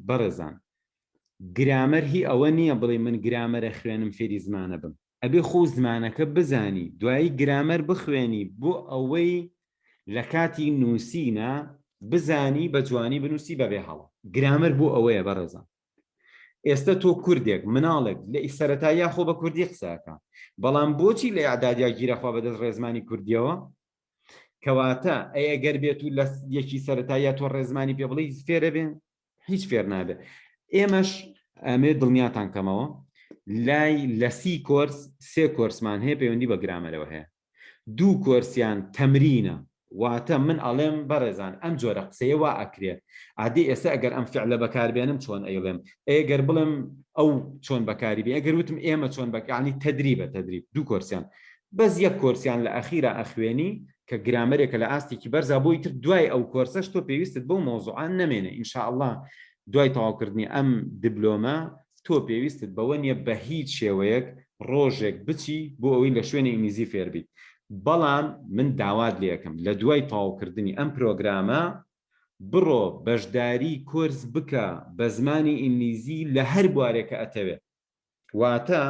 بەڕێزان گرامەر هی ئەوە نییە بڵێ من گرامەرە خوێنم فێری زمانە بم ئەبێ خۆ زمانەکە بزانی دوایی گرامەر بخوێنی بۆ ئەوەی لە کاتی نووسینە بزانی بە جوانی بنووسی بەبێ هەڵە گرامەر بۆ ئەوەیە بەڕێزان ئێستا تۆ کوردێک مناڵێک لە سەرەتا یاخۆ بە کوردی قسەکە بەڵام بۆچی لە ئەعدادیا گیرەخوا بەدەست ڕێزمانی کوردیەوە کەواتە ئەی ئەگەر بێت و لە یەکی سەرەتاییا تۆ ڕێزمانی پێ بڵێی فێرە بێ هیچ فێر نابێ ئێمەش ئەمێ دڵنیاتان کەمەوە لای لە سی کۆرس سێ کۆرسمان هەیە پەیوەندی بە گرامەرەوە هەیە دوو کۆرسیان تەمرینە واتە من ئەڵێم بەڕێزان ئەم جۆرە قسەیە وا ئەکرێ ئادی ئێستا ئەگەر ئەم فعلە بەکاربێنم چۆن ئەیڵێم ئەگەر بڵێم ئەو چۆن بەکاری بێ ئەگەر وتم ئێمە چۆن بەکانی تەدریبە تەدریب دوو کۆرسیان بەس یەک کۆرسیان لە ئەخیرا ئەخوێنی کە گرامەرێکە لە ئاستێکی بەرزا بۆی تر دوای ئەو کۆرسەش تۆ پێویستت بەو مەوزوعە نەمێنێ ان شاء اللە دوای تەواوکردنی ئەم دبلۆمە تۆ پێویستت بەوە نیە بە هیچ شێوەیەک ڕۆژێک بچی بۆ ئەوەی لە شوێنی ئینگلیزی فێربیت بەڵام من داوات لێکەم لە دوای تەواوکردنی ئەم پرۆگرامە بڕۆ بەشداری کۆرس بکە بە زمانی ئینگلیزی لە هەر بوارێک کە ئەتەوێ واتە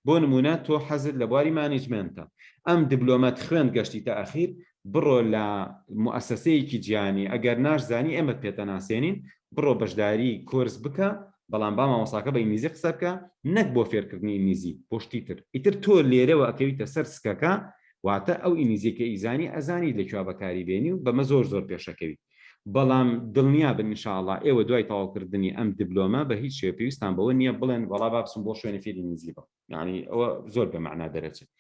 بۆ نموونە تۆ حەزت لە بواری مانیجمێنتە ئەم دبلۆمەت خوێند گەشتیتە ئەخیر بڕۆ لە موئەسەسەیەکی جیهانی ئەگەر ناشزانی ئێمەت پێتەناسێنین بڕۆ بەشداری کۆرس بکە بەڵام با مامۆساکە بە ئینگلیزی قسە بکە نەک بۆ فێرکردنی ئینگلیزی بۆ شتی تر ئیتر تۆ لێرەوە ئەکەویتە سەر سکەکە واتە ئەو ئینگلیزیە کە ئیزانی ئەزانی لە کوێ بەکاری بێنی و بەمە زۆر زۆر پێشەکەوی بەڵام دڵنیا بن ان شاء اللە ئێوە دوای تەواوکردنی ئەم دبلۆمە بە هیچ شێوە پێویستان بەوە نییە بڵێن وەڵا با بچم بۆ شوێنی فێری ئینگلیزی بم یعنی ئەوە زۆر بە مەعنا دەرەچێت.